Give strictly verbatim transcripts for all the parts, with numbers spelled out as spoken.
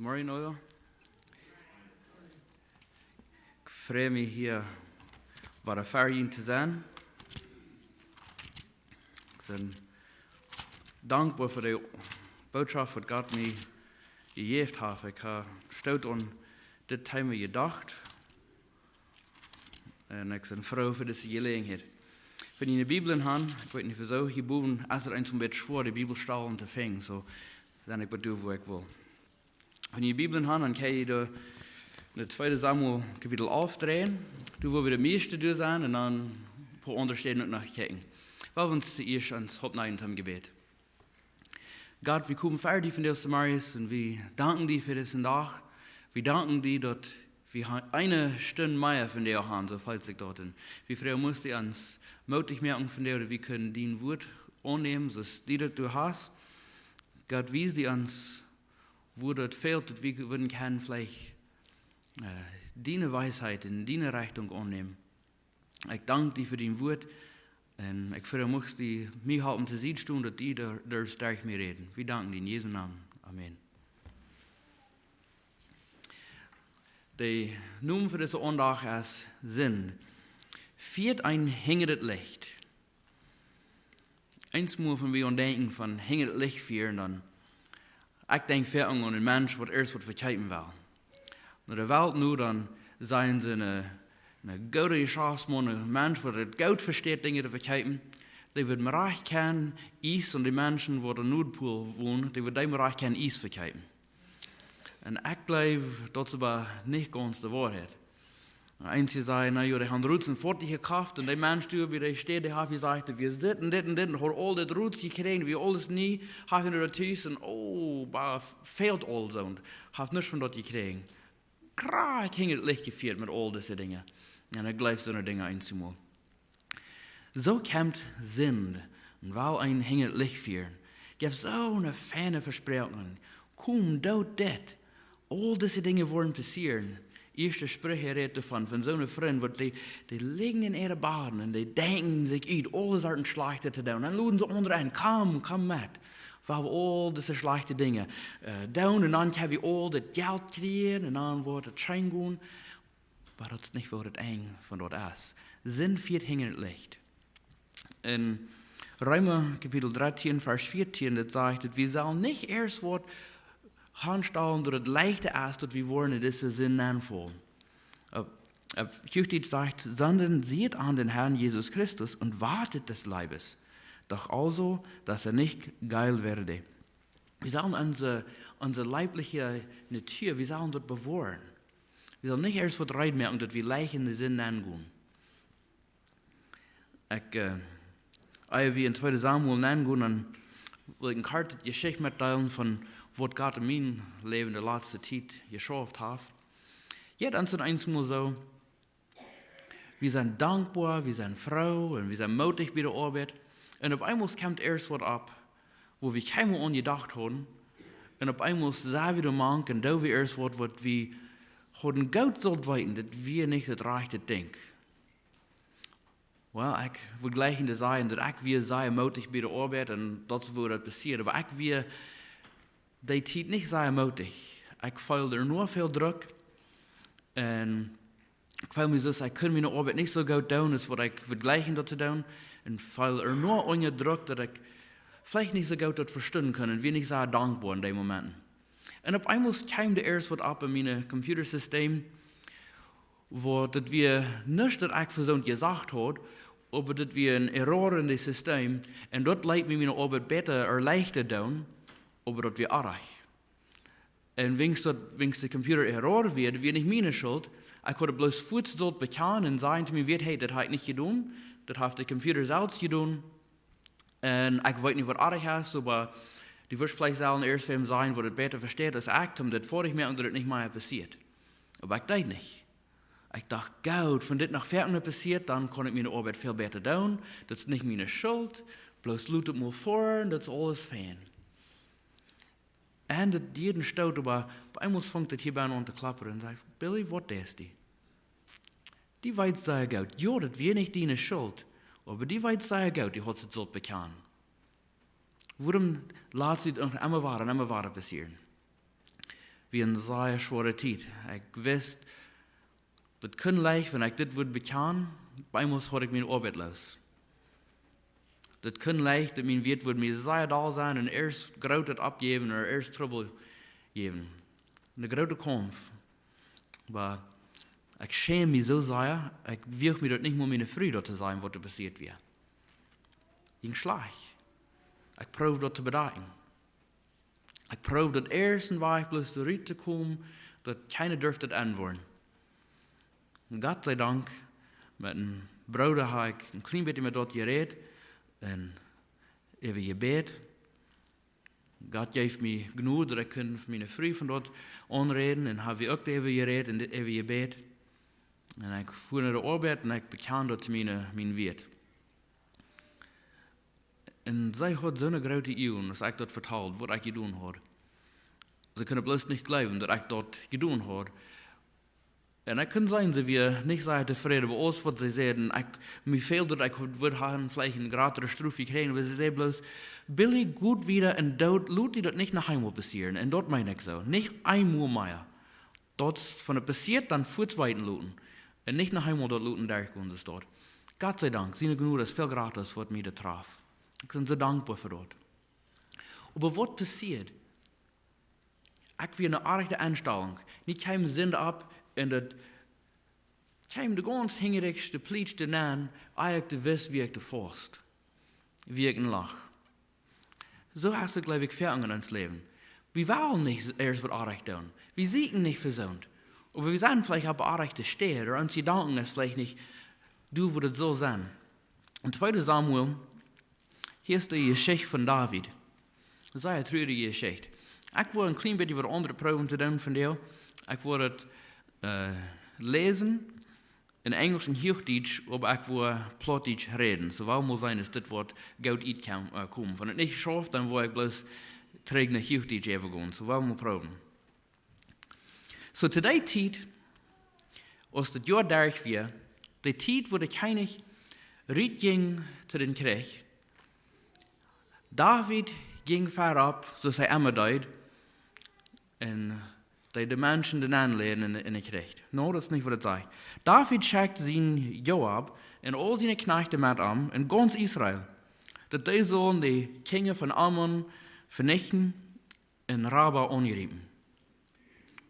Morning, Ola. Ekj frei mie hia wada fa junt to sennen. Ekj sie dankboa fa de Bootschoft, waut Gott mie jejäft haft. Ekj hab stoot aun dit Thema jedocht. Un ekj sie froo fa dise Jeläajenheit. Wan jie de Bibel han, ekj weet nich woo, hia bowen es et eent een bät schwoa, de Bibelstalen to finjen. Soo, dan ekj bedoel, woo ekj well. Wan jie Bibel han, dan kjenn jie de, de tweede Samuel Kapitel aufdreien. Doa woa wie de mieeschte derch sennen un dan een poa aundre Städen uk noch kjikjen. Well wie ons ieescht ons Hoat näajen toom Jebäd. Gott, wie komen ver die vondoag zemorjes un wie danken die fa disen Dach. Wie danken die, daut wie ha-, eene Stund mea vondoag han, soo felt sikj daut. Un wie froagen, mucht du ons mootich moaken vondoag, daut wie kjennen dien Wort aunnämen, soo aus du daut hast. Gott, wies du ons, wua daut fält, daut wie wudden kjennen veleicht, äh, diene Weisheit un diene Rechtunk aunnämen. Ekj dank die fa dien Wort. Un ekj froag, mucht du mie halpen to Sied stonen, daut du doa, doa derch mie räden. Wie danken die en Jesu Nomen. Amen. De Nomen fa dise Aundacht es Sind. Fieet een hinja daut Licht. Eensmol wan wie aun denkjen von hinja daut Licht fieren, dan, ekj denkj foaken aun een Mensch, waut ieescht waut vekjeepen well. No de Welt nu, dan sent see een, een gooda Jeschaftsmaun, een Mensch, waut et goot vesteit, Dinja to vekjeepen. Dee wudd mau rajcht kjennen Ies aun de Menschen, waut aum Noordpool wonen, dee wudd dee mau rajcht kjennen Ies vekjeepen. Un ekj jleew, daut es oba nich gaunz de Woarheit. Eenje sajen, na jo, dee han Roots un Foatich jekoft un de Mensch doa bie de Städ, dee haft jesajcht, wie sent dit un dit un dit un haft aul dit Roots jekjräajen, wie aules nie, haft hee daut Tus un, oh, oba fält aul soo un haft nuscht von daut jekjräajen. Krakjt hinja daut Licht jefieet met aul dise Dinja. Un ekj jleew soone Dinja eensmol. Soo kjemt Sind, un well een hinja daut Licht fieren. Jeft soone feine Vespräakjunk. Komm, doo dit. Aul dise Dinja woaren passieren. Ieeschte Spricha rät doavon, von soone Frind, waut dee, dee lijen en äare Baden un dee denkjen sikj ut, aule Sorten Schlajchtet to doonen. Dan loden see aundre aun, komm, komm met. Wie haben aul dise schlajchte Dinja, äh, doonen un dan kjenn wie aul daut Jelt kjrieen un dan woat et scheen gonen. Oba daut es nich woo daut Enj von daut es. Sind fieet hinja daut Licht. En Reema Kapitel dartieen, Varsch vieetieen, daut sajcht, daut wie sellen nich ieescht waut aunstalen, daut et leichta es, daut wie woaren en dise Sind nenfaulen. Opp, opp Huachdietsch sajcht, sondern siehet an den Herrn Jesus Christus und wartet des Leibes, doch also, dass er nicht geil werde. Wie sellen onse, onse leiblije Natua, wie sellen daut bewoaren. Wie sellen nich ieescht waut reed moaken, daut wie leicht en de Sind nengonen. Ekj, äh, ea wie en tweede Samuel nengonen, dan well ekj eene korte Jeschicht metdeelen von waut Gott en mien Läwen de latste Tiet jeschauft haft. Jo, dan es et eensmol soo, wie sent dankboa, wie sent froo un wie sent mootich bie de Oabeit. Un opp eemol kjemt ieescht waut opp, wua wie kjeenmol aun jedocht hauden. Un opp eemol sent wie doa mank un doo wie ieescht waut, waut wie hauden goot sullt weeten, daut wia nich daut rajchte Dinkj. Well, ekj wudd jlikj to sajen, daut ekj wia sea mootich bie de Oabeit un daut es woo daut passieet. Oba ekj wia dee Tiet nich sea mootich. Ekj feeld doa noch väl Druck. Un ekj feeld mie soo, ekj kunn miene Oabeit nich soo goot doonen aus waut ekj wudd jlikjen daut to doonen. Un feeld doa noch unja Druck, daut ekj veleicht nich soo goot daut vestonen kunn. Un wia nich sea dankboa en dee Momenten. Un opp eemol kjeem doa ieescht waut opp en mien Computersystem, wua daut wia nich daut ekj fa soont jesajcht haud, oba daut wia een Error en daut System, un daut leet mie miene Oabeit bäta ooda leichta doonen, oba daut wia oajch. Un wiels daut, wiels de Computer Error wia, daut wia nich miene Schult. Ekj haud bloos fuaz sullt bekjanen un sajen to mie, weet, hey, daut hab ekj nich jedonen, daut haft de Computer selfst jedonen. Un ekj weet nich waut oajch es, oba du wurscht veleicht sellen ieescht wäm sajen, waut et bäta vesteit aus ekj, om daut foadich moaken, daut et nich mea passieet. Oba ekj deed nich. Ekj docht, goot, wan dit noch foaken passieet, dan kaun ekj miene Oabeit väl bäta doonen. Daut es nich miene Schult, bloos lot et mol foaren, daut es aules fein. Un daut deed een Stoot, oba opp eemol funk daut hia bie mie aun to klappren un säd, Billy, waut deist du? Du weetst sea goot, jo, daut wia nich diene Schult, oba du weetst sea goot, du haudst et sullt bekjanen. Wuarom latst du daut emma wada un emma wada passieren? wia eene sea schwoare Tiet. Ekj wist, daut kunn leicht, wan ekj dit wudd bekjanen, bie mie haud ekj miene Oabeit loos. Daut kunn leicht, daut mien Wieet wudd mie sea doll sennen un ieescht grootet oppjäwen ooda ieescht Trubbel jäwen. Een grooten Kaumf. Oba ekj schämd mie soo sea, ekj wuag mie daut nich mol miene Fru daut to sajen, waut doa passieet wia. Jinkj schlajcht. Ekj proowd daut to bedakjen. Ekj proowd daut ieescht un wia ekj bloos doa rut to komen, daut kjeena durft daut enwoaren. Gott sei Dank, met een Brooda hab ekj een kjlien bät met daut jerät un äwa jebät. Gott jeef mie Jnod, daut ekj kunn miene Fru von daut aunräden un hab wie uk äwa jerät un äwa jebät. Un ekj fua no de Oabeit un ekj bekjand daut to miene, mien Wieet. Un see haud soone groote Uagen, aus ekj daut vetald, waut ekj jedonen haud. See kunn bloos nich jleewen, daut ekj daut jedonen haud. Un ekj kunn seenen, see wia nich sea tofräd äwa aules, waut see säd. Un ekj, mie feeld daut, ekj wudd han veleicht eene jratre Strof jekjräajen, oba see säd bloos: "Billy, go wieda un doot, lot die daut nich noch eemol passieren." Un daut meen ekj soo. Nich eemol mea. Daut, wan et passieet, dan fuaz weeten loten. Un nich noch eemol daut loten derchgonen, soo aus daut. Gott sei Dank, siene Jnod es väl jrata aus waut mie daut traf. Ekj sie soo dankboa fa daut. Oba waut passieed? Ekj wia eene oaje Enstalunk. Nich kjeem Sind opp un daut kjeem de gaunz hinjarichste Plietsch doa nenn, ea ekj wist, wia ekj doa faust. Wia ekj en Loch. Soo es et, jleew ekj, väl en ons Läwen. Wie wellen nich ieescht waut oajet doonen. Wie sieekjen nich vesoont. Oba wie sent veleicht opp de oaje Städ, ooda onse Jedanken es veleicht nich doa, wua daut saul sennen. En tweede Samuel, hia es de Jeschicht von David. Daut es eene trurje Jeschicht. Ekj well een kjlien bät waut aundret proowen to doonen vondoag. Ekj well et, äh, läsen en Enjlisch un Huachdietsch, oba ekj well Plautdietsch räden. Soo woa wie mol seenen, aus dit woat goot utkom-, äh, komen. Wan et nich schauft, dan woa ekj bloos trigj no Huachdietsch äwagonen. Soo woa wie mol proowen. Soo, to dee Tiet, aus daut Joa derch wia, de Tiet, wua de Kjennich rutjinkj to dän Kjrich, David jinkj verut, soo aus hee emma deed, un deed de Menschen doa nenn leiden en, en dän Kjrich. Nä, daut es nich, waut et sajcht. David schekjt sienen Joab un aul siene Kjnajchts met am un gaunz Israel, daut dee sullen de Kjinja von Ammon venichten un Raba aunjriepen.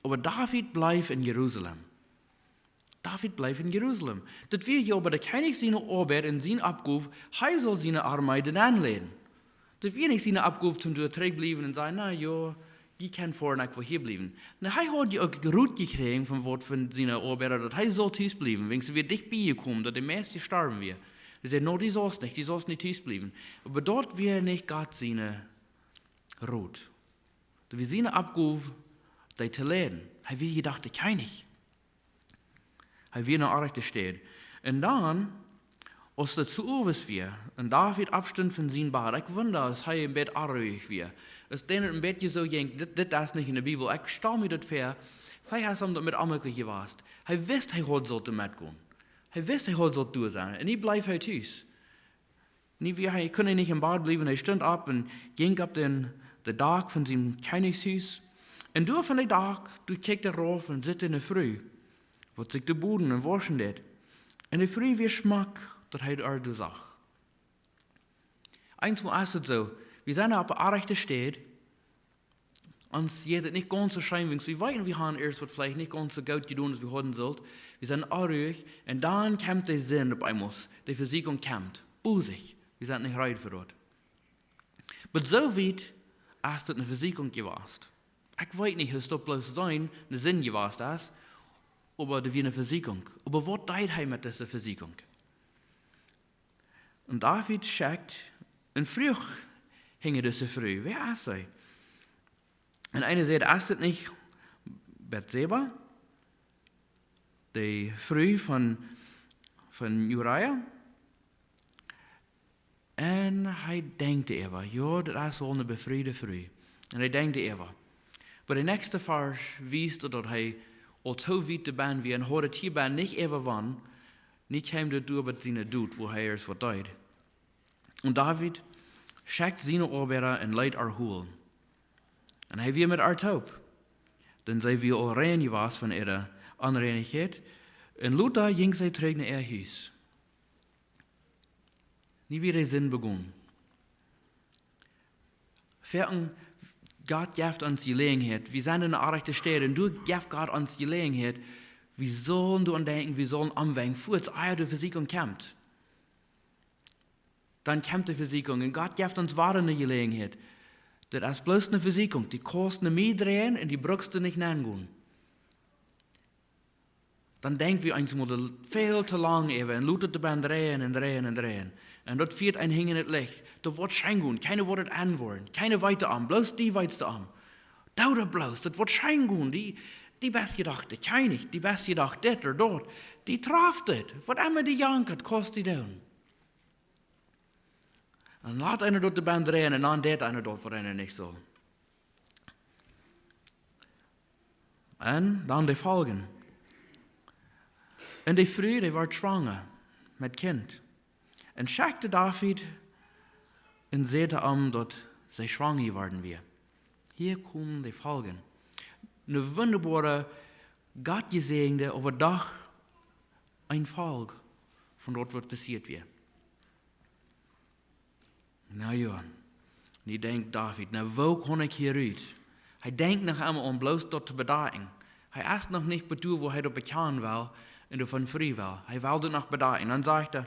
Oba David bleef en Jerusalem. David bleef en Jerusalem. Daut wia je oba de Kjennich siene Oabeit un siene Oppgow, hee saul siene Armee doa nenn leiden. Daut wia nich siene Oppgow, om doa trigj bliewen un sajen: "Na jo, jie kjennen foaren, ekj well hia bliewen." Nä, hee haud je uk Rot jekjräajen von waut von siene Oabeida, daut hee saul tus bliewen, wiels see wia dicht bie jekomen, daut de meist jestorwen wia. Dee säd: "Nä, du saust nich, du saust nich tus bliewen." Oba daut wia nich Gott siene Rot. Daut wia siene Oppgow, dee to leiden. Hee wia je doa de Kjennich. Hee wia en de rajchte Städ. Un dan, aus daut soo Owes wia, un David oppstunt von sien Bad, ekj wunda, aus hee een bät onruich wia. Aus dän et een bät soo jinkj, dit, dit es nich en de Bibel. Ekj stal mie daut väa, veleicht es am daut met onjemakjlich jewast. Hee wist, hee haud sult metgonen. Hee wist, hee haud sult doa sennen. Un nu bleef hee tus. Nu wia hee, kunn hee nich em Bad bliewen, hee stunt opp un jinkj opp dän, daut Dak von sien Kjennichshus. Un doa von daut Dak, doa kjikjt hee rauf un sitt eene Fru, waut sikj de Boden un wauschen deed. Un de Fru wia schmock, daut hee äa doa sach. Eemol es et soo, wie sent opp de rajchte Städ, ons jeit et nich gaunz soo scheen, wiels wie weeten, wie haben ieescht waut veleicht nich gaunz soo goot jedonen, aus wie hauden sullt. Wie sent onruich, un dan kjemt de Sind opp eemol. De Vesieekjunk kjemt. Bosich. Wie sent nich reed fa daut. Oba soo wiet es daut eene Vesieekjunk jewast. Ekj weet nich, aus daut bloos soo eene Sind jewast es, oba daut wia eene Vesieekjunk. Oba waut deed hee met dise Vesieekjunk? Un David schekjt un fruach hinja dise Fru: "Wäa es see?" Un eena säd: "Es daut nich Batseba, de Fru von, von Uria?" Un hee denkjt doaräwa: "Jo, daut es woll eene befriede Fru." Un hee denkjt doaräwa. Oba de näakjste Varsch wiest, daut hee aul too wiet doabennen wia un haud et hia bennen nich äwa wan, nich kjeem daut doa bie siene Dot, wua hee ieescht waut deed. Un David schekjt siene Oabeida un leet äa holen. Un hee wia met äa toop. Dan see wia aul rein jewast von äare Onreinichkjeit. Un lota jinkj see trigj no äa Hus. Nie wada Sind begonen. Foaken, Gott jeft ons Jeläajenheit. Wie sent en eene oaje Städ un doa jeft Gott ons Jeläajenheit. Wie sellen doaraun denkjen, wie sellen omwenjen, ea de Vesieekjunk kjemt. Dan kjemt de Vesieekjunk un Gott jeft ons wada eene Jeläajenheit. Daut es bloos eene Vesieekjunk, dee kaust no mie dreien un dee brukst du nich nenngonen. Dan denkj wie eemol väl too lang äwa un lot et doabie dreien un dreien un dreien. Un daut fieet een hinjen daut Licht. Daut woat scheen gonen, kjeena woat et aunwoaren, kjeena weet et aun, bloos du weetst et aun. Doo daut bloos, daut woat scheen gonen, dee, dee best jedocht, dee kjenn ekj, dee best jedocht dit ooda daut, dee traft et, waut emma dee jankat, kaust du doonen. Un lot eena daut doabie dreien un dan deit eena daut, waut eena nich saul. Un dan de Foljen. Un de Fru, dee wort schwanga met Kjint. Un schekjt David un säd am, daut see schwanga jeworden wia. Hia komen de Foljen. Eene wundaboare, gottjesäajende, oba doch eene Folj von daut, waut passieet wia. Na jo, nu denkjt David, na, woo kaun ekj hia rut? Hee denkjt noch emma aun bloos daut to bedakjen. Hee es noch nich bie daut, wua hee daut bekjanen well un doavon frie well. Hee well daut noch bedakjen. Dan sajcht hee,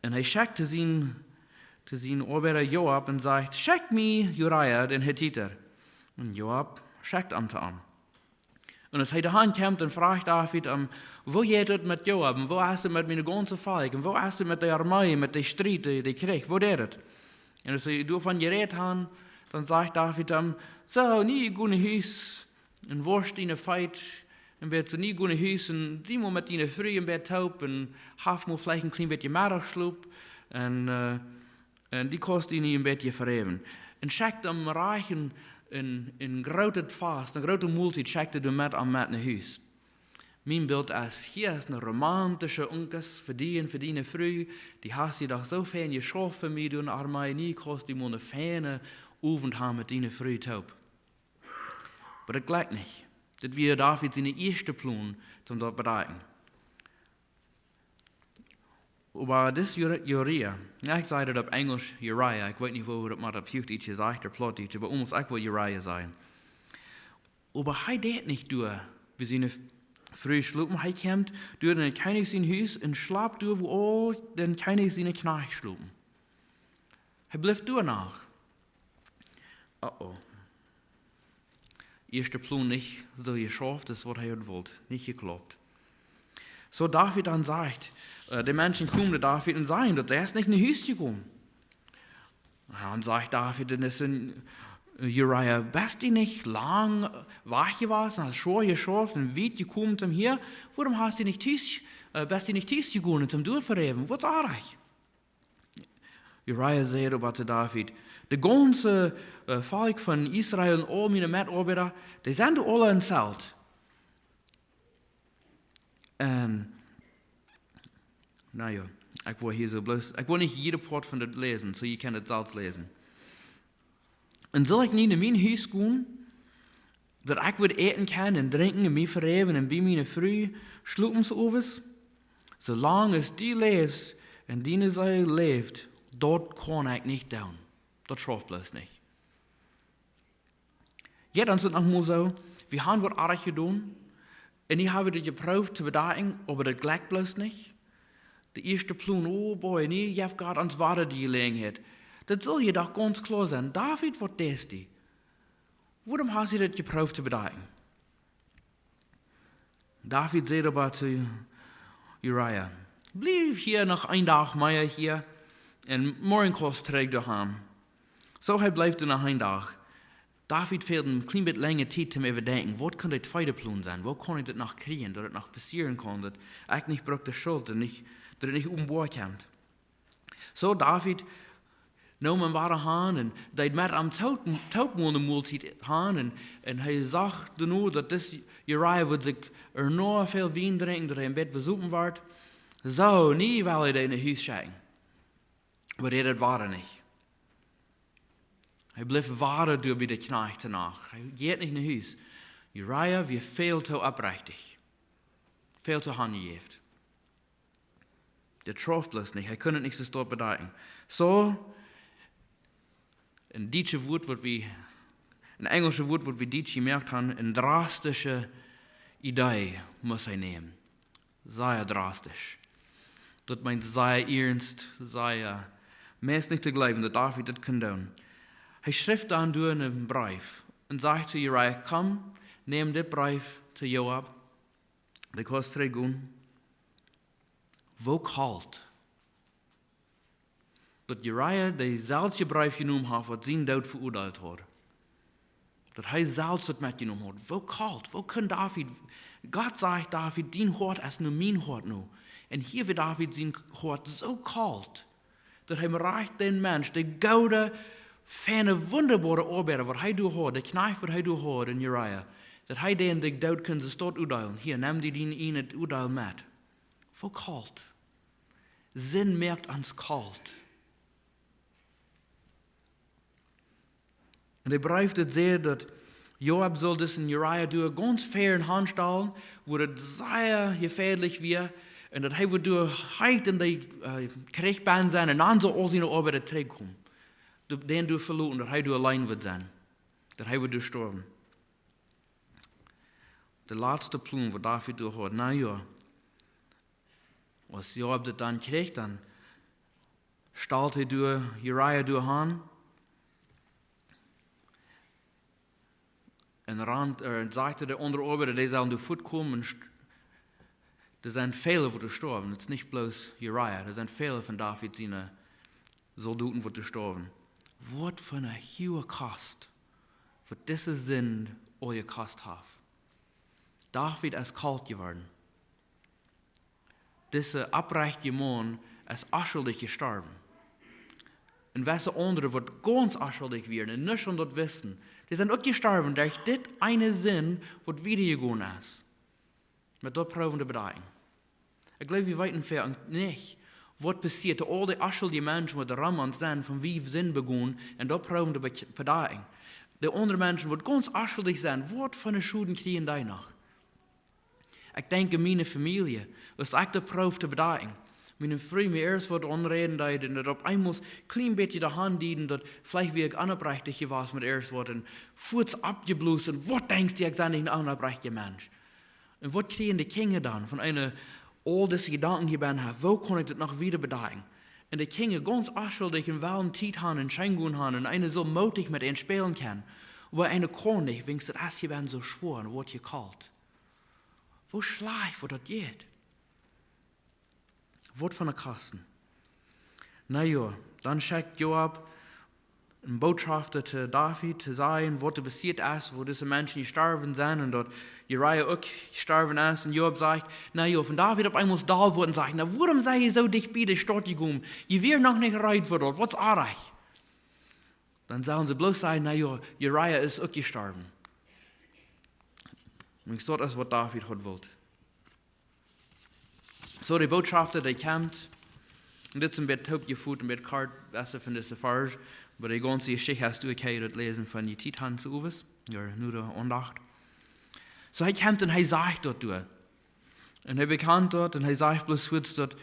un hee schekjt to sienen, to sienen Oabeida Joab un sajcht: "Schekj mie Uria, dän Hittiter." Un Joab schekjt am to am. Un aus hee doahan kjemt, dan froagt David am: "Woo jeit et met Joab? Un woo es et met mien gaunzet Volkj? Un woo es et met de Armee, met dän Striet, dän, dän Kjrich? Woo jeit et?" Un aus see doavon jerät han, dan sajcht David am: "Soo, nu go no Hus un wausch diene Feet. Un bät soo, nu go no Hus un sie mol met diene Fru een bät toop un hab mol veleicht een kjlien bät Meddachschlop. Un, äh, un dee kaust du nu een bät vehäwen." Un schekjt am rajcht een, een, een grootet Fast, eene groote Moltiet schekjt hee doamet am met no Hus. Mien Bilt es, hia es eene romantische Unkes fa die un fa diene Fru. Dee hast du doch soo fein jeschauft fa mie, du, enne Armee, nu kaust du mol eenen feinen Owent haben met diene Fru toop. Oba daut jlikjt nich. Dit wia David sien ieeschte Plon, om daut to bedakjen. Oba dis Uri-, Uria, jo, ekj saj daut opp Enjlisch Uriah, ekj weet nich, woo daut mau opp Huachdietsch jesajcht ooda Plautdietsch, oba aulemol ekj well Uriah sajen. Oba hee deed nich doa bie siene Fru schlopen, hee kjeem doa en dän Kjennich sien Hus un schlop doa, wua aul dän Kjennich siene Kjnajchts schlopen. Hee bleef doa noch. Oh oh. Ieeschte Plon nich soo jeschauft aus waut hee haud wult, nich jeklaupt. Soo David dan sajcht, äh, de Menschen komen no David un sajen, daut hee es nich no Hus jekomen. Dan sajcht David, dan es een, äh, Uriah: "Best du nich lang, äh, wajch jewast un hast schwoa jeschauft un wiet jekomen toom hia? Wuarom hast du nich tus, äh, best du nich tus jegonen toom doa vehäwen? Waut es orrajcht?" Uriah säd oba to David: "De gaunze, äh, Volkj von Israel un aul miene Metoabeida, dee sent aul em Zelt." Un, na jo, ekj well hia soo bloos, ekj well nich jieda Poat von dit läsen, soo jie kjennen et selfst läsen. "Un saul ekj nu no mien Hus gonen, daut ekj woa äten kjennen un drinkjen un mie vehäwen un bie miene Fru schlopen 's Owes? Soo lang aus du läfst un diene Seel läft, daut kaun ekj nich doonen. Daut schauft bloos nich." Jo, dan es et noch mol soo, wie han waut orrajcht jedonen, un nu ha wie daut jeprooft to bedakjen, oba daut jlikjt bloos nich. De ieeschte Plon, oh boy, nu jeft Gott ons wada de Jeläajenheit. Daut saul je doch gaunz kloa sennen. David, waut deist du? Wuarom hast du daut jeprooft to bedakjen? David säd oba to Uriah: "Bliew hia noch een Dach mea hia, un morjen kaust trigj doahan." Soo hee bleef doa noch een Dach. David fäld een kjlien bät lenja Tiet toom äwadenkjen, waut kaun de tweede Plon sennen? Woo kaun ekj daut noch kjrieen, daut et noch passieren kaun, daut ekj nich bruck de Schult un nich, daut et nich openboa kjemt? Soo David neem am wada han un deed met am toop, toop mol eene Moltiet han un, un hee sach doano, daut dis Uriah wudd sikj ea noch väl Wien drinkjen, daut hee een bät besopen wort. Soo, nu well hee dän no Hus schekjen. Oba hee deed daut wada nich. Hee bleef wada doa bie de Kjnajchts noch. Hee jinkj nich no Hus. Uriah wia väl too oprechtich, väl too hanjejäft. Daut schauft bloos nich, hee kunn et nich soo stoakj bedakjen. Soo, een dietsche Wuat, waut wie, een enjelsche Wuat, waut wie dietsch jemoakt haben, eene drastische Idee must hee nämen. Sea drastisch. Daut meent sea iernst, sea, meist nich to jleewen, daut David daut kunn doonen. Hee schrift dan doa eenen Breef un sajcht to Uriah: "Komm, nämm dit Breef to Joab, dee kaust trigj gonen." Woo kolt, daut Uriah dän selwjen Breef jenomen haft, waut sienen Doot veuadeelt haud. Daut hee selfst daut metjenomen haud. Woo kolt, woo kunn David, Gott sajcht David: "Dien Hoat es no mien Hoat no." Un hia wia David sien Hoat soo kolt, daut hee rajcht dän Mensch, dän gooden, feinen, wundaboaren Oabeida, waut hee doa haud, dän Kjnajcht, waut hee doa haud en Uriah, daut hee dän dän Doot kunn soo stoakj uadeelen: "Hia, nemm die dien ieejnet Uadeel met." Woo kolt. Sind moakt ons kolt. Un de Breef, daut sajcht, daut Joab sull disen Uriah doa gaunz fäa hanstalen, wua daut sea jefäadlich wia, un daut hee wudd doa heet en dän, äh, Kjrich bennen sennen, un dan sull aul siene Oabeida trigj komen. Doa, dän doa veloten, daut hee doa auleen wudd sennen, daut hee wudd doa stoawen. De latste Plon, waut David doa haud. Na jo, aus Joab daut dan kjrieech, dan stalt hee doa Uriah doa han. Un rand, äh, sajcht hee de aundre Oabeida, dee sellen doa fuat komen. Un st-, doa sent väle, waut doa stoawen. Daut es nich bloos Uriah. Doa sent väle von David siene Soldoten, waut doa stoawen. Waut fa eene huage Kost, waut dise Sind aul jekost haft. David es kolt jeworden. Dise oprechtje Maun es onschuldich jestorwen. Un wese aundre, waut gaunz onschuldich wieren un nuscht von daut wisten, dee sent uk jestorwen derch dit eene Sind, waut wieda jegonen es. Met daut proowen to bedakjen. Ekj jleew, wie weeten väl nich, waut passieet to aul dee onschuldje Menschen, waut rom ons sent, von wie Sind begonen, un daut proowen to be-, bedakjen. De aundre Menschen, waut gaunz onschuldich sent, waut fa een Schoden kjrieen dee noch? Ekj denkj aun miene Famielje, aus ekj daut proowd to bedakjen. Miene Fru mie ieescht waut aunräden deed, un daut opp eemol kjlien bät doahan deed, daut veleicht wia ekj onoprechtich jewast met ieescht waut, un fuaz oppjeblossen: "Waut denkjst du, ekj sie nich een onoprechtja Mensch?" Un waut kjrieen de Kjinja dan von eene, aul dise Jedanken hia bennen haben: "Woo kaun ekj daut noch wieda bedakjen?" Un de Kjinja gaunz onschuldich un wellen Tiet haben un scheen gonen haben un eena soo mootich met an spälen kaun. Oba eena kaun nich, wiels daut es hia bennen soo schwoa un woat jekolt. Woo schlajcht woat daut jeit? Waut fa eene Kost. Na jo, dan schekjt Joab een Botschafta to David to sajen, waut doa passieet es, woo dise Menschen jestorwen sent un daut Uriah uk jestorwen es. Un Joab sajcht, na jo, von David opp eemol doll woat un sajcht: "Na, wuarom sie jie soo dicht bie de Staut jekomen? Jie wieren noch nich reed fa daut. Waut es oajch?" Dan sellen see bloos sajen: "Na jo, Uriah es uk jestorwen." Un daut es, waut David haud wult. Soo, de Botschafta, dee kjemt. Un dit es een bät toopjefoot, een bät kort, best von dise Varsch. Oba de gaunze Jeschicht hast du, ekj kaun daut läsen, wan jie Tiet han, soo owes. Jo, nu de Aundacht. Soo, hee kjemt un hee sajcht daut doa. Un hee bekjant daut un hee sajcht bloos fuaz daut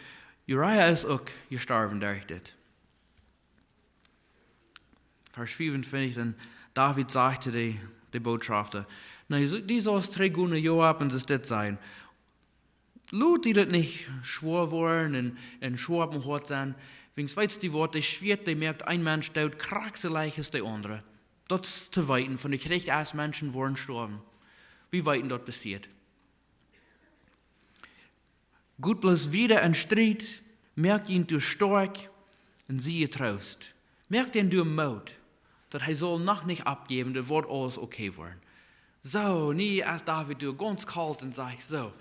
Uriah es uk jestorwen derch dit. Varsch fiefuntwintich, dan David sajcht to de, de Botschafta: "Na, dee, dee saul trigj gonen no Joab un saul dit sajen: Lot die daut nich schwoa woaren un, un schwoa oppem Hoat sennen. Wiels weetst du waut, daut Schwieet, daut moakt een Mensch doot, krakjt soo leicht aus de aundre. Daut es to weeten, von de Kjrich es, Menschen woaren stoawen. Wie weeten, daut passieet. Got bloos wieda en Striet, moakt an doa stoakj un sie jetroost. Moakt an doa Moot, daut hee saul noch nich oppjäwen, daut woat aules okay woaren." Soo, nu es David doa gaunz kolt un sajcht: "Soo,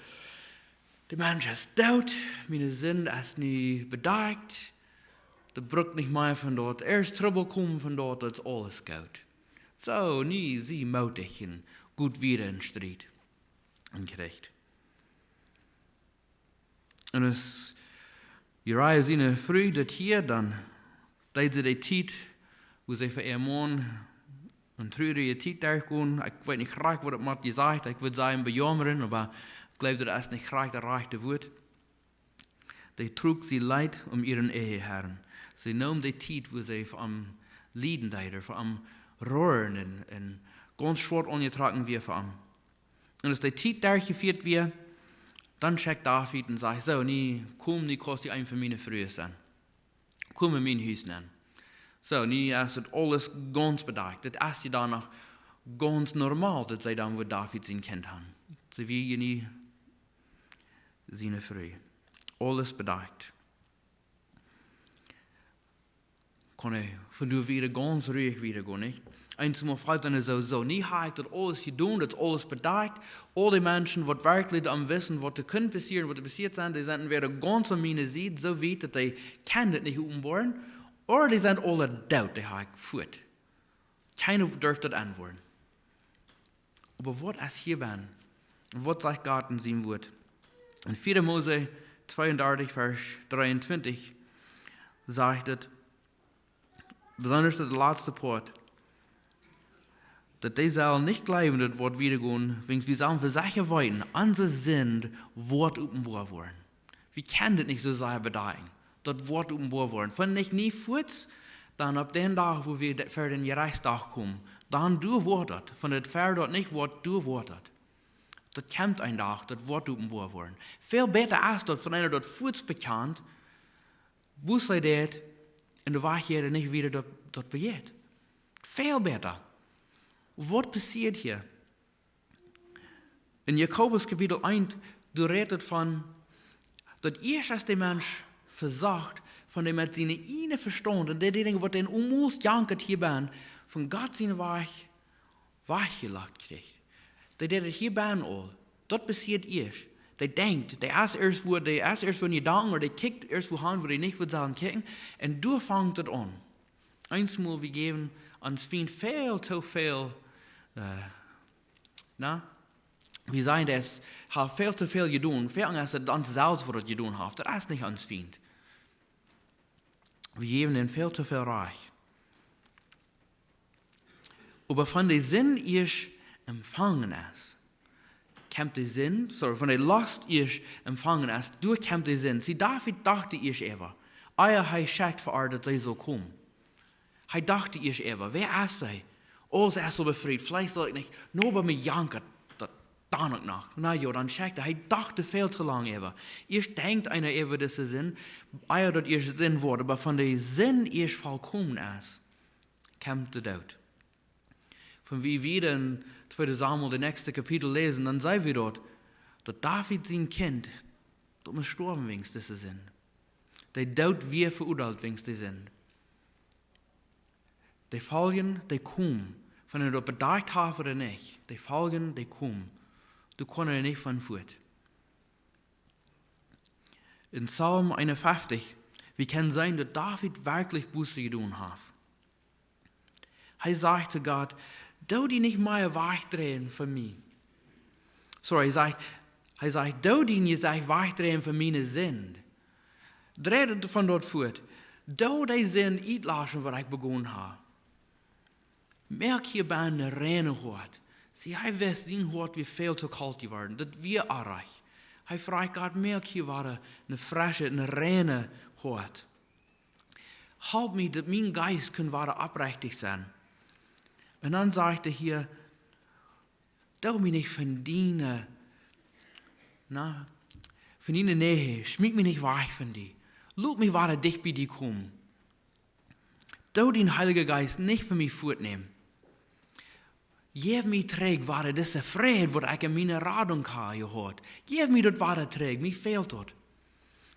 de Mensch es doot, miene Sind es nu bedakjt, dee brukt nich mea von daut ieescht Trubbel komen von daut, daut es aules goot. Soo, nu sie mootich un got wieda en Striet un Kjrich." Un aus Uriah siene Fru daut hieed, dan deed see de Tiet, wua see fa äa Maun eene trurije Tiet derchgonen. Ekj weet nich krakjt, waut daut mott jesajcht, ekj wudd sajen bejaumren, oba ekj jleew, daut es nich krakjt daut rajchte Wuat. Dee truak sien Leet om äaren Eheharn. See neem de Tiet, wua see fa am lieden deed, fa am roaren un, un gaunz schwoa aunjetrocken wia fa am. Un aus dee Tiet derchjefieet wia, dan schekjt David un sajcht: "Soo, nu komm, nu kaust du eene von miene Frues sennen. Komm en mien Hus nenn." Soo, nu es daut aules gaunz bedakjt. Daut es je dan noch gaunz normal, daut see dan wudd David sien Kjint haben. See wia je nu siene Fru. Aules bedakjt. Kaun hee von doa wieda gaunz ruhig wieda gonen, nich? Eensmol felt eena soo, soo, nu hab ekj daut aules jedonen, daut es aules bedakjt. Aul dee Menschen, waut werkjlich aum wissen, waut doa kunn passieren, waut doa passieet es, dee sent entwäda gaunz aun miene Sied, soo wiet, daut dee kjennen daut nich openboaren, ooda dee sent aule doot, dee hab ekj fuat. Kjeena durf daut aunwoaren. Oba waut es hia bennen? Waut sajcht Gott en sien Wuat? En vieede Mose tweeundartich, Varsch dreeuntwintich sajcht et, besonda daut latste Poat, daut dee sellen nich jleewen, daut woat wieda gonen, wiels wie sellen fa secha weeten, onse Sind woat openboa woaren. Wie kjennen daut nich soo sea bedakjen. Daut woat openboa woaren. Wan nich nu fuaz, dan opp dän Dach, wua wie de-, ver dän Jerechtsdach komen, dan doa woat daut. Wan daut ver daut nich woat, doa woat daut. Daut kjemt een Dach, daut woat openboa woaren. Väl bäta es daut, wan eena daut fuaz bekjant, Buße deit, un de Woarheit nich wieda daut, daut bejeit. Väl bäta. Waut passieet hia? En Jakobus Kapitel eent, doa rät et von, daut ieescht es de Mensch vesocht, von dee met sienen eenen Vestaunt, un dee Dinja, waut dän onmols jankat hia bennen, von Gott sienen Wajch wajchjelajcht kjricht. Dee deit et hia bennen aul. Daut passieet ieescht. Dee denkjt, dee es ieescht wua, dee es ieescht wua en Jedanken, ooda dee kjikjt ieescht wua han, wua dee nich wudd sellen kjikjen. Un doa fangt et aun. Eensmol, wie jäwen ons Fient väl too väl, äh, na, wie sajen, dee es, haft väl too väl jedonen. Väl aundasch aus et ons selfst, waut daut jedonen haft. Daut es nich ons Fient. Wie jäwen am väl too väl Rajcht. Oba wan de Sind ieescht empfangen es, kjemt de Sind, sorry, wan de Lost ieescht empfangen es, doa kjemt de Sind. See, David docht ieescht äwa, ea hee schekjt fa ar, daut see saul komen. Hee docht ieescht äwa, wäa es see? Oh, see es soo befriet, veleicht saul ekj nich, nu, oba mie jankat daut dan uk noch. Na jo, dan schekjt hee. Hee docht väl too lang äwa. Ieescht denkjt eena äwa dise Sind, ea daut ieescht Sind woat, oba wan de Sind ieescht volkomen es, kjemt de Doot. Wan wie wieda en tweede Samuel, daut näakjste Kapitel läsen, dan seenen wie doa, daut David sien Kjint, daut must stoawen wäajen dise Sind. De Doot wia veuadeelt wäajen de Sind. De Foljen, dee komen. Wan eena daut bedakjt haft ooda nich, de Foljen, dee komen. Doa kaun eena nich von fuat. En Psalm eenunfeftich, wie kjennen seenen, daut David werkjlich Buße jedonen haft. Hee sajcht to Gott: "Doo die nich mea wajchdreien von mie." Sorry, hee sajcht, hee sajcht: "Doo die nich wajchdreien von miene Sind. Drei die von doa fuat. Doo dee Sind utlaschen, waut ekj begonen hab." Moak hia bennen een reinet Hoat. See, hee wist, sien Hoat wia väl too kolt jeworden. Daut wia oajch. Hee fruach Gott: "Moak hia wada een fresche, een reinet Hoat. Halp mie, daut mien Jeist kaun wada oprechtich sennen." Un dan sajcht hee hia: "Doo mie nich von diene, na, von diene Näj, schmiet mie nich wajch von die. Lot mie wada dicht bie die komen. Doo dien Heilja Jeist nich von mie fuatnämen. Jeff mie trigj wada dise Fräd, waut ekj en miene Radunk hab jehaut. Jeff mie daut wada trigj, mie fält daut."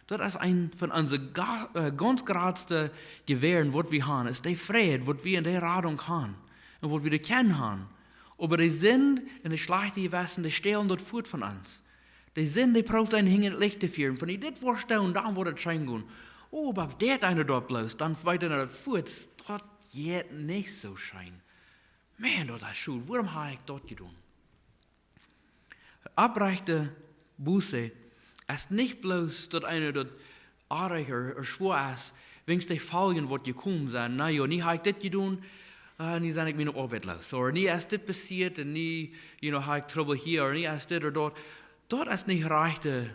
Daut es eent von onse ga-, äh, gaunz jratste Jewäaren, waut wie haben, es dee Fräd, waut wie en dee Radunk haben. Un waut wie doa kjennen haben. Oba de Sind un daut schlajchte Jewessen, dee stälen daut fuat von ons. De Sind, dee proowt eenen hinjat daut Licht to fieren. Wan du dit woascht doonen, dan woat et scheen gonen. Oh, oba deit eena daut bloos, dan weet eena daut fuat, daut jeit nich soo scheen. Maun, daut es scheen. Wuarom hab ekj daut jedonen? Oprechte Buße es nich bloos daut eena daut oajch ooda schwoa es, wäajen de Foljen, waut komen sent. Na jo, nu hab ekj dit jedonen, Ah, nu sie ekj miene Oabeit loos. Ooda nu es dit passieet un nu, you know, hab ekj Trubbel hia, ooda nu es dit ooda daut. Daut es nich rajchte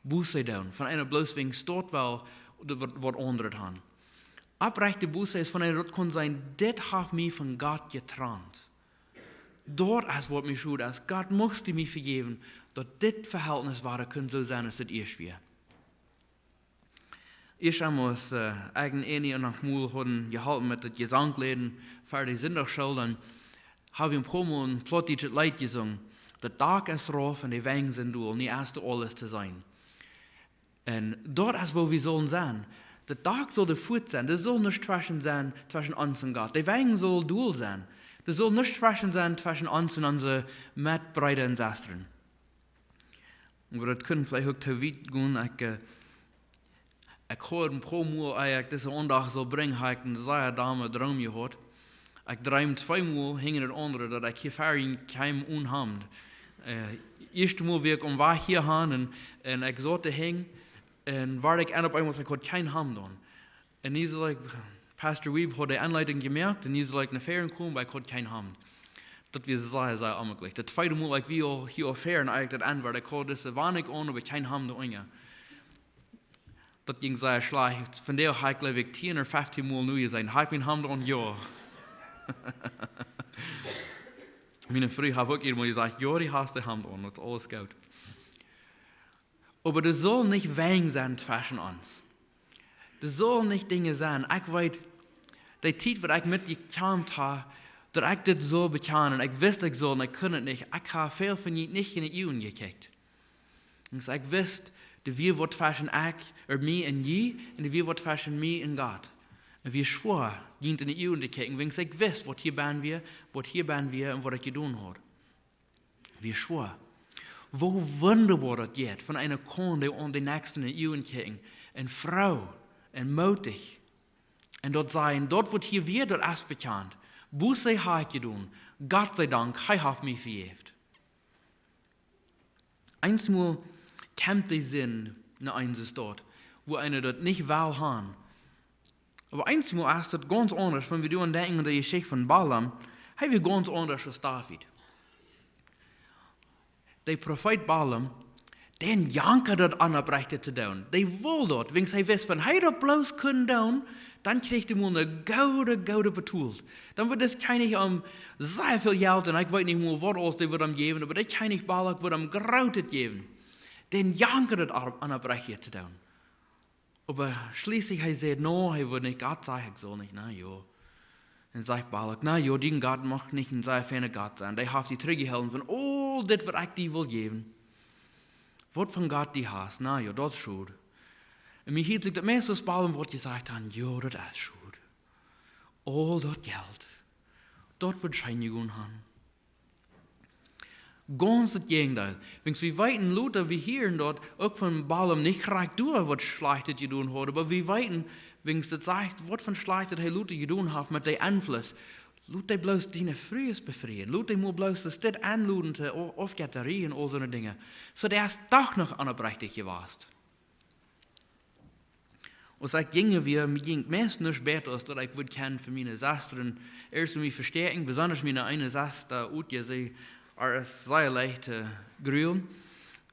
Buße doonen. Von eena bloos wäajen daut well, daut waut, waut aundret han. Oprajchte Buße es von eena daut kaun sennen, dit haft mie von Gott jetrant. Daut es waut mie schult es. Gott, muchst du mie vejäwen, daut dit Vehältnis wada kunn soo sennen aus et ieescht wia. Ieescht emol aus, äh, ekj un Annie noch mol hauden jeholpen met daut Jesankjleiden fa de Sindachschool, dan hab wie een poa mol een plautdietschet Leet jesungen. Daut Dak es rauf un de Wenj sent dol, nu es doa aules to seenen. Un daut es woo wie sellen sennen. Daut Dak saul doa fuat sennen, doa saul nuscht tweschen sennen, tweschen ons un Gott. De Wenj saul dol sennen. Doa saul nuscht tweschen sennen, tweschen ons un onse Metbreeda un Sestren. Oba daut kunn veleicht uk too wiet gonen. Ekj, äh, ekj haud een poa mol, ea ekj dise Aundacht sull brinjen, haud ekj een sea domme Droom jehaut. Ekj dreemd twee mol hinja daut aundre, daut ekj hia ver een kjeem onen Hamd. Äh, ieeschte Mol wia ekj aum Wajch hia han un, un ekj saut doa hinjen un wort ekj en opp eemol, ekj haud kjeen Hamd aun. Un nu sull ekj, Pastor Wiebe haud de Aunleitunk jemoakt, un nu sull ekj no väaren komen, oba ekj haud kjeen Hamd. Daut wia sea, sea onjemieekjlich. Daut tweede Mol, ekj wia aul hia aul väaren, un ekj daut aunwort, ekj haud dise Wanik aun, oba kjeen Hamd unja. Daut jinkj sea schlajcht. Von doa hab ekj, jleew ekj, tieen ooda feftieen Mol nu jeseenen, hab ekj mien Hamd aun? Jo. Miene Fru haft uk emol jesajcht: "Jo, du hast daut Hamd aun, daut es aules goot." Oba doa saul nich Wenj sennen tweschen ons. Doa saul nich Dinja sennen. Ekj weet, de Tiet waut ekj met jekjamft hab, daut ekj dit sull bekjanen, ekj wist ekj sull, un ekj kunn et nich. Ekj hab väl von junt nich enne Uagen jekjikjt. Un ekj wist, doa wia waut tweschen ekj, ooda mie un junt, un doa wia waut tweschen mie un Gott. Un wia schwoa, junt enne Uagen to kjikjen, wiels ekj wist, waut hia bennen wia, waut hia bennen wia un waut ekj jedonen haud. Wia schwoa. Woo wundaboa daut jeit, von eena kaun dee aun de Näakjste enne Uagen kjikjen un froo un mootich. Un daut sajen, daut waut hia wia, daut es bekjant. Buße hab ekj jedonen. Gott sie Dank, hee haft mie vejäft. Eemol kjemt de Sind no eent, soo aus daut, wua eena daut nich well han. Oba eemol es daut gaunz aundasch, wan wie doaraun denkjen, de Jeschicht von Balaam, hee wia gaunz aundasch aus David. De Profeet Balaam, dän jankad daut, Onopprechtet to doonen. Dee wull daut, wiels hee wist, wan hee daut bloos kunn doonen, dan kjrieech hee mol eene goode, goode Betoolunk. Dan wudd dis Kjennich am sea väl Jelt, un ekj weet nich mol waut aules dee wudd am jäwen, oba de Kjennich Balak wudd am grootet jäwen. Dän jankad daut, Onopprechtet to doonen. Oba schlieslich hee säd: "No," hee wudd nich, "Gott sajcht, ekj saul nich, na jo." Un sajcht Balak: "Na jo, dien Gott mucht nich een sea feina Gott sennen. Dee haft die trigjjehoolen von aul dit waut ekj die wull jäwen. Waut von Gott du hast, na jo, daut es schod." Un mie hilt sikj daut meist aus Balaam wudd jesajcht han: "Jo, daut es schod. Aul daut Jelt, daut wudd scheen jegonen han." Gaunz daut Jäajendeel. Wiels wie weeten lota, wie hieren daut uk von Balaam, nich krakjt doa waut Schlajchtet jedonen haud, oba wie weeten, wiels daut sajcht, waut von Schlajchtet hee lota jedonen haft met dän Enfluss. Lot dee bloos diene Frues befrieen. Lot dee mol bloos daut dit enloden to o-, Aufjettarie un aul soone Dinja. Soo, dee es doch noch onopprechtich jewast. Aus ekj jinja wia, mie jinkj meist nuscht bäta aus daut ekj wudd kjennen fa miene Sestren ieescht mie vestäakjen, besondasch miene eene Sesta Utje, see, ar es sea leicht to grulen.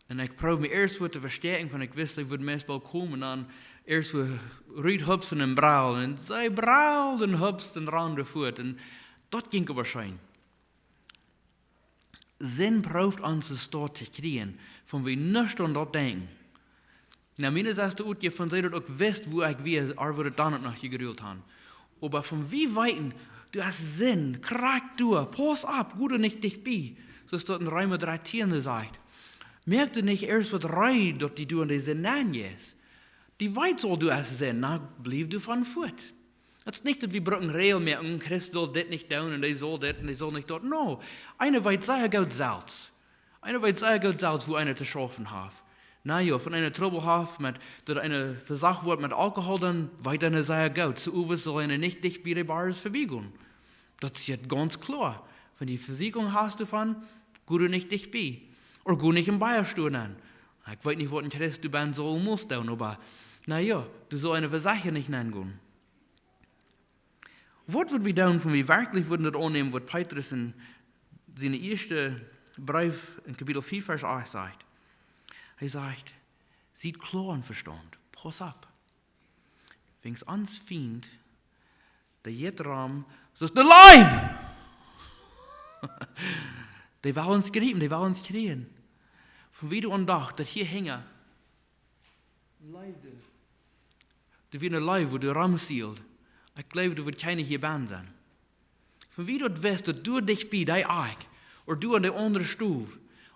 Un ekj proowd mie ieescht waut to vestäakjen, wan ekj wist, see wudd meist boolt komen, dan ieescht waut rut hupsen un braulen. Un see braulden, hupsten, rannen fuat. Un daut jinkj oba scheen. Sind prooft ons de Staut to kjrieen, wan wie nuscht aun daut denkjen. Na, miene Sesta Utje, wan see daut uk wist, wua ekj wia, ar wudd et dan uk noch jegrult han. Oba wan wie weeten, doa es Sind, krakjt doa, pauss opp, go doa nich dicht bie. Soo aus daut en Reema dreetieen sajcht. Moak die nich ieescht waut reed, daut du doa en de Sind nenjeist. Du weetst aul, doa es Sind, na, bliew doavon fuat. Daut es nich, daut wie brucken Räajels moaken, een Christ saul dit nich doonen un dee saul dit un dee saul nich daut. No, eena weet sea goot selfst. Eena weet sea goot selfst, wua eena to schaufen haft. Na jo, wan eena Trubbel haft met, daut eena vesocht woat met Alkohol, dan weet eena sea goot, soo owes saul eena nich dicht bie de Bars verbie gonen. Daut es je gaunz kloa. Wan du Vesieekjunk hast doavon, go doa nich dicht bie. Ooda go nich em Bia-Store nenn. Ekj weet nich, waut een Christ doa bennen saul, must doonen, oba, na jo, du saust eena Vesieekjunk nich nenngonen. Waut wudd wie doonen, wan wie werkjlich wudden daut aunnämen, waut Petrus en sienen ieeschten Breef en Kapitel vea, Varsch acht sajcht? Hee sajcht: "Siet kloa em Vestaunt. Pauss opp. Wiels ons Fient, dee jeit rom soo aus een Leew. Dee well ons griepen, dee well ons kjrieen." Wan wie doaraun dochten, daut hia hinjen Leew, daut wia een Leew, wua doa romsield. Ekj jleew, doa wudd kjeena hia bennen sennen. Wan wie daut wisten, daut doa dicht bie dee Ekj, ooda doa en dee aundre Stow,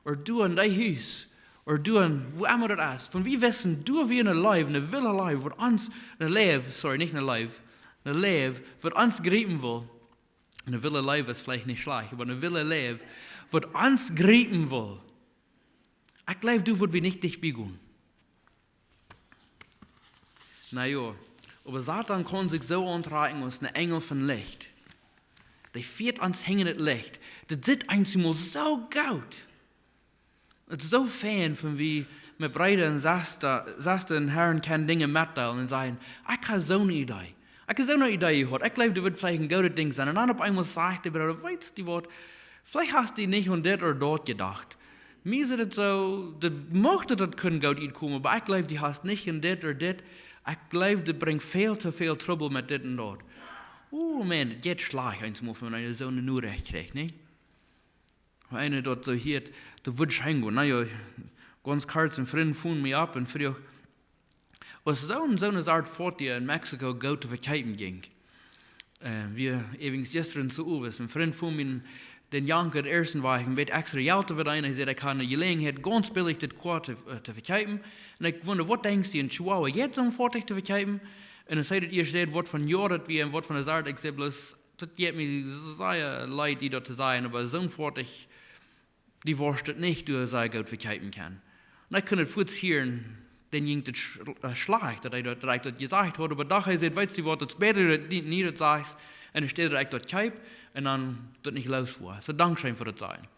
ooda doa en dee Hus, ooda doa en, wua emma daut es. Wan wie wisten, doa wia een Leew, een wille Leew, waut ons, een Leew, sorry, nich een Leew, een Leew, waut ons griepen wull. Een wille Leew es veleicht nich schlajcht, oba een wille Leew, waut ons griepen wull. Ekj jleew, doa wudd wie nich dicht bie gonen. Na jo, oba Soton kaun sikj soo auntrakjen aus een Enjel von Licht. Dee fieet ons hinjen daut Licht. Daut sitt eenjemol soo goot. Daut es soo fein, wan wie met Breeda un Sesta-, Sestren un Herren kjennen Dinja metdeelen un sajen: "Ekj hab soone Idee. Ekj hab soone Idee jehaut. Ekj jleew, daut wudd veleicht een goodet Dinkj sennen." Un dan opp eemol sajcht de Brooda: "Weetst du waut? Veleicht hast du nich aun dit ooda daut jedocht. Mie sitt daut soo, daut mucht daut kunn goot utkomen, oba ekj jleew, du hast nich aun dit ooda dit. Ekj jleew, daut brinjt väl too väl Trubbel met dit un daut." Oh Mann, daut jeit schlajcht eenjemol, wan eena soone Norecht kjricht, nä? Wan eena daut soo hieet, daut wudd scheen gonen. Na jo, gaunz kort, een Frint foond mie opp un fruach, aus soon, soone Sort Foatieja en Mexiko goot to vekjeepen jinkj. Äh, wie äwent jistren soo äwa, een Frint foond mie, dän jankat ieescht wajch, un bät extra Jelt to vedeenen. Hee säd: "Ekj hab eene Jeläajenheit, gaunz billich dit Koa to, äh, to vekjeepen. Un ekj wunda, waut denkjst du, een Chihuahua, jeit soon Foatich to vekjeepen?" Un dan säd hee ieescht, säd, waut fa Joa daut wia un waut fa Sort. Ekj säd bloos, daut jeit mie sea leet, die daut to sajen, oba soon Foatich, dee woascht daut nich, dee see goot vekjeepen kaun. Un ekj kunn daut fuaz hieren, dän jinkj daut sch-, äh, schlajcht, daut hee daut, daut ekj daut jesajcht haud, oba doch, hee säd: "Weetst du waut, daut es bäta, daut du nich daut sajchst, un ekj stell daut ekj daut kjeep, un dan daut nich loos woa. Soo, dankscheen fa daut sajen."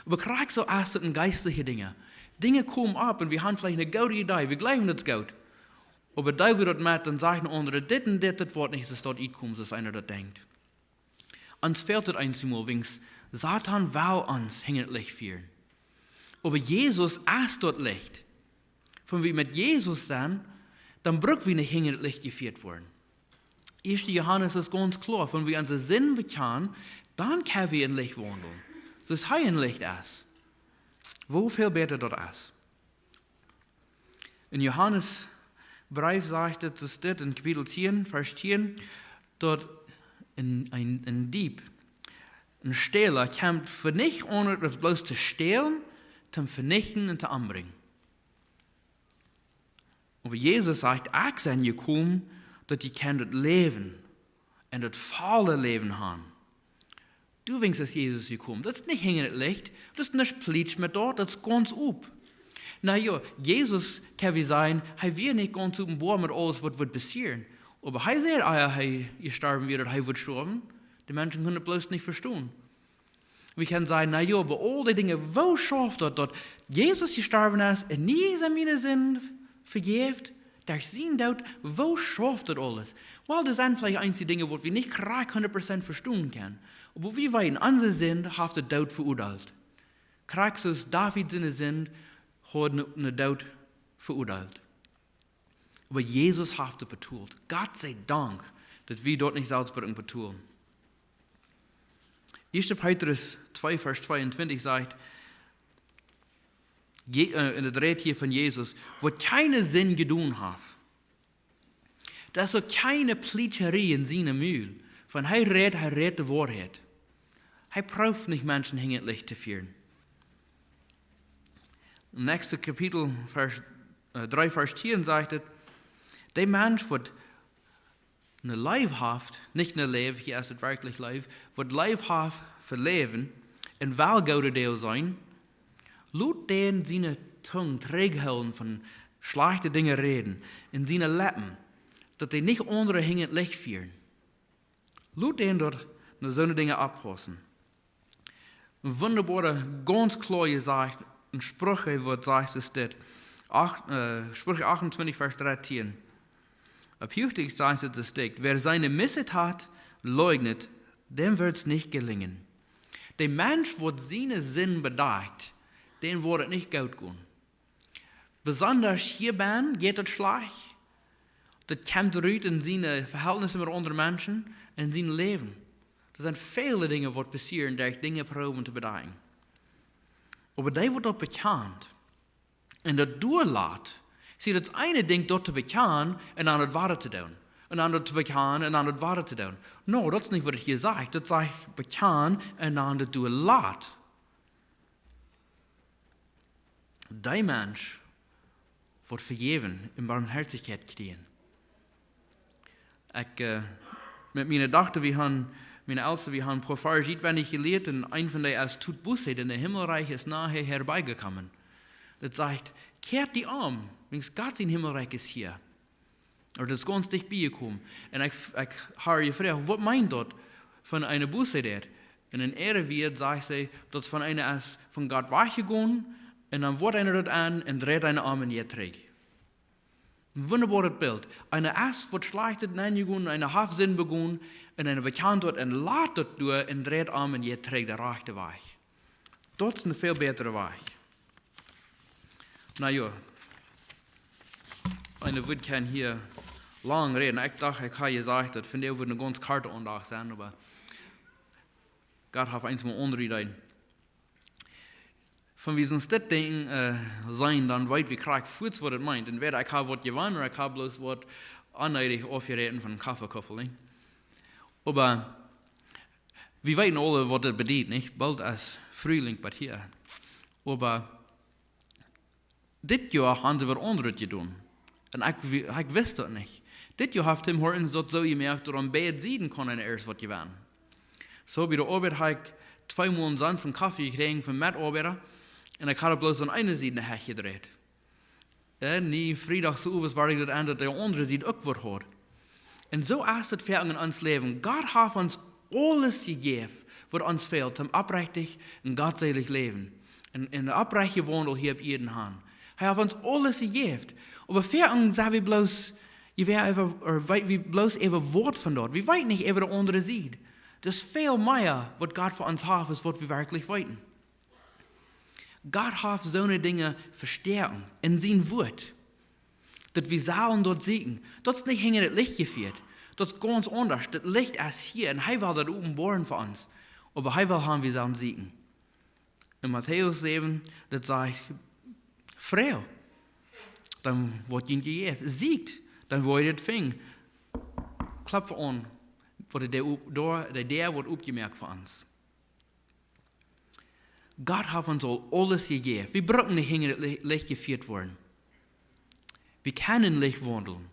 Oba krakjt soo es daut en jeistliche Dinja. Dinja komen opp un wie haben veleicht eene goode Idee, wie jleewen daut es goot. Oba dee, wua daut met, dan sajcht een aundra: "Dit un dit, daut woat nich soo utkomen, soo aus eena daut denkjt." Ons fält daut eenjemol, wiels Soton well ons hinjen daut Licht fieren. Oba Jesus es daut Licht. Wan wie met Jesus sent, dan bruck wie nich hinjen daut Licht jefieet woaren. Ieeschte Johanes es gaunz kloa, wan wie onse Sind bekjanen, dan kjenn wie em Licht waundlen. Soo aus hee em Licht es. Woo väl bäta daut es. En Johanes Breef sajcht et, es dit en Kapitel tieen, Varsch tieen, daut een, een, een Dieb, een Stäla, kjemt fa nuscht aundret aus bloos to stälen, to venichten un to ombrinjen. Oba Jesus sajcht: "Ekj sie jekomen, daut jie kjennen daut Läwen un daut volle Läwen haben." Doawäajen es Jesus jekomen. Daut es nich hinjen daut Licht, daut es nich plietsch met daut, daut es gaunz op. Na jo, Jesus, kjenn wie sajen, hee wia nich gaunz openboa met aules, waut wudd passieren. Oba hee säd, ea hee jestorwen wia, daut hee wudd stoawen. De Menschen kunnen et bloos nich vestonen. Wie kjennen sajen: "Na jo, bie aul dee Dinja, woo schauft daut, daut Jesus jestorwen es un mie sent miene Sind vejäft derch sienen Doot, woo schauft daut aules?" Well, doa sent veleicht eenje Dinja, waut wie nich krakjt hundat Prozent vestonen kjennen. Oba wie weeten, onse Sind haft de Doot veuadeelt. Krakjt soo aus David siene Sind haud een, een Doot veuadeelt. Oba Jesus haft et betolt. Gott sei Dank, daut wie daut nich selfst brucken betolen. Ieeschte Petrus twee, Varsch tweeuntwintich sajcht, Je-, äh, en daut rät hia von Jesus, waut kjeene Sind jedonen haft. Doa es uk kjeene Plietscherei en sien Mul. Wan hee rät, hee rät de Woarheit. Hee prooft nich Menschen hinja daut Licht to fieren. Näakjste Kapitel, Varsch, äh, dree, Varsch tieen sajcht et: "Dee Mensch, waut eene Leew haft, nich eene Leew, hia es et werkjlich Leew, waut Leew haft fa Läwen un well goode Deel seenen, lot dän siene Tung trigjhoolen von schlajchte Dinja räden un siene Leppen, daut dee nich aundre hinja daut Licht fieren." Lot dän doa no soone Dinja oppaussen. Een wundaboare, gaunz kloa jesajcht, een Spruch, waut sajcht, es dit. Acht, äh, Sprüche achtuntwintich, Varsch dartieen. Opp Huachdietsch sajcht et, es dit: "Wer seine Missetaten leugnet, dem wird es nicht gelingen. De Mensch, waut siene Sind bedakjt, dän woat et nich goot gonen. Besondasch hia bennen jeit et schlajcht. Daut kjemt rut en siene Vehältnisse met aundre Menschen, en sien Läwen. Doa sent väle Dinja, waut passieren, derch Dinja proowen to bedakjen. Oba dee, waut daut bekjant, un daut doalat, see, daut es een Dinkj, daut to bekjanen un dan daut wada to doonen. Un dan daut to bekjanen un dan daut wada to doonen. No, daut es nich, waut et hia sajcht. Daut sajcht bekjanen un dan daut doalat. Dee Mensch woat Vejäwen un Barmhoatichkjeit kjrieen. Ekj, äh, met miene Dochta, wie haben, miene Eltste, wie haben een poa Varsch utwendich jelieet, un een von dee es: Tut Buße, denn euer Himmelreich ist nahe herbeigekommen. Daut sajcht, kjieet die om, wiels Gott sien Himmelrikj es hia. Ooda daut es gaunz dicht bie jekomen. Un ekj, ekj hab jefroacht, waut meent daut, von eene Buße rät? Un en äare Wieed sajcht see, daut von eene es von Gott wajchjegonen, un dan woat eena daut aun un dreit eena om un jeit trigj. Een wundaboaret Bilt. Eena es waut Schlajchtet nenjegonen, eena haft Sind begonen, un eena bekjant daut un lat daut doa un dreit om un jeit trigj, de rajchte Wajch. Daut es een väl bätre Wajch. Na jo, eena wudd kjennen hia lang räden. Ekj docht, ekj hab jesajcht, daut vondoag wudd eene gaunz korte Aundacht sennen, oba Gott haft eent mol aundre Ideen. Wan wie soo dit Dinkj, äh, seenen, dan weet wie krakjt fuaz, waut et meent. Un wada, ekj hab waut jewonnen, ooda ekj hab bloos waut onneedich aufjeräten von Koffe kaufen, nich? Oba wie weeten aule, waut daut bediet, nich? Boolt es Frühling bie hia. Oba dit Joa haben see waut aundret jedonen. Un ekj wi-, ekj wist daut nich. Dit Joa haft Tim Hortons daut soo jemoakt, daut aun beid Sieden kunn eena ieescht waut jewennen. Soo, bie de Oabeit hab ekj twee Moonat soo een Koffe jekjräajen von Metoabeida. Un ekj haud bloos aun eene Sied ne Hecht jedreit. Un nu Friedach soo, waut wia daut, daut de aundre Sied uk waut haud. Un soo es et fa ons Läwen. Gott haft ons aules jejäft, waut ons fält, om oprechtich un gottselich läwen. Un, un een oprechten Waundel hia opp Ieed han. Hee haft ons aules jejäft. Oba fa ons sent wie bloos, jie wea äwa, ooda weet wie bloos äwa waut von daut. Wie weeten nich äwa de aundre Sied. Daut es väl mea, waut Gott fa ons haft, aus waut wie werkjlich weeten. Gott haft soone Dinja vestoaken en sien Wuat. Daut wie sellen daut sieekjen. Daut es nich hinja daut Licht jefieet. Daut es gaunz aundasch. Daut Licht es hia un hee well daut openboaren fa ons. Oba hee well haben, wie sellen sieekjen. En Matäus säwen, daut sajcht: Froagt, dan woat junt jejäft. Sieekjt, dan woa jie daut finjen. Klopt aun, woat de Däa op-, Doa, de Däa woat opjemoakt fa ons. Gott haft ons aul aules jejäft. Wie brucken nich hinja daut Li-, Licht jefieet woaren. Wie kjennen Licht waundlen.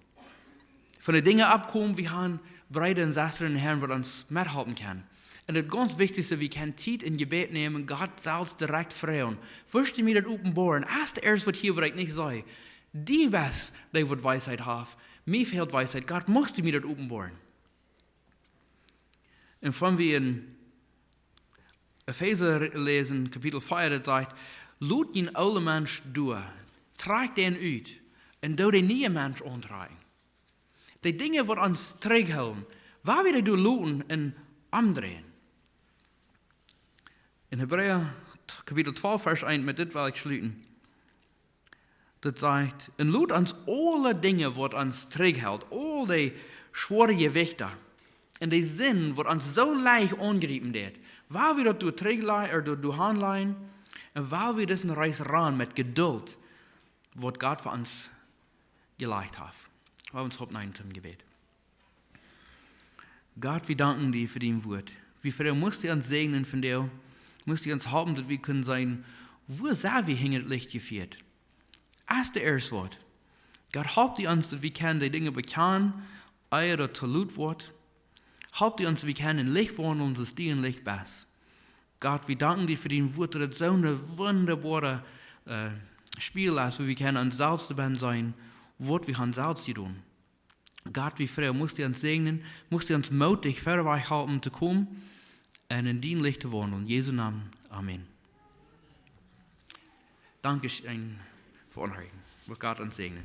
Von de Dinja aufkomen, wie haben Breeda un Sestren em Herrn, waut ons methalpen kjennen. Un daut gaunz wichtichste, wie kjennen Tiet en Jebäd nämen, Gott selfst direkt froagen. Wurscht du mie daut openboaren? Aus de ieescht waut hia, waut ekj nich see. Du best dee, waut Weisheit haft. Mie fält Weisheit. Gott, muchst du mie daut openboaren? Un wan wie en Efeesa re-, läsen, Kapitel vea, daut sajcht: Lot dän oolen Mensch doa, trakj dän ut, un doo dän nieen Mensch auntrakjen. De Dinja, waut ons trigjhoolen, woa wie dee doa loten un omdreien. En Hebräa t-, Kapitel twalf, Varsch eent, met dit well ekj schluten. Daut sajcht: Un lot ons aule Dinja, waut ons trigjhelt, aul dee schwoare Jewichta un dee Sind, waut ons soo leicht aungriepen deit, woa wie daut doa trigj lei-, ooda doa, doa hanlajen, un woa wie disen Reis rannen met Jeduld, waut Gott fa ons jelajcht haft. Lot ons oppstonen toom Jebäd. Gott, wie danken die fa dien Wuat. Wie froagen, muchst du ons säajnen vondoag, muchst du ons halpen, daut wie kjennen seenen, wua sent wie hinja daut Licht jefieet. Aus de ieescht waut. Gott, halp du ons, daut wie kjennen dee Dinja bekjanen, ea daut too lot woat. Halp du ons, daut wie kjennen em Licht wonen, soo aus du em Licht best. Gott, wie danken die fa dien Wuat, daut et soon wundaboaret, äh, Spieejel es, wua wie kjennen ons selfst doabennen seenen, waut wie haben selfst jedonen. Gott, wie froagen, muchst du ons säajnen, muchst du ons Moot, die wieda halpen to komen un en dien Licht to waundlen. En Jesu Nomen. Amen. Dankscheen fa aunhorchen. Mucht Gott ons säajnen.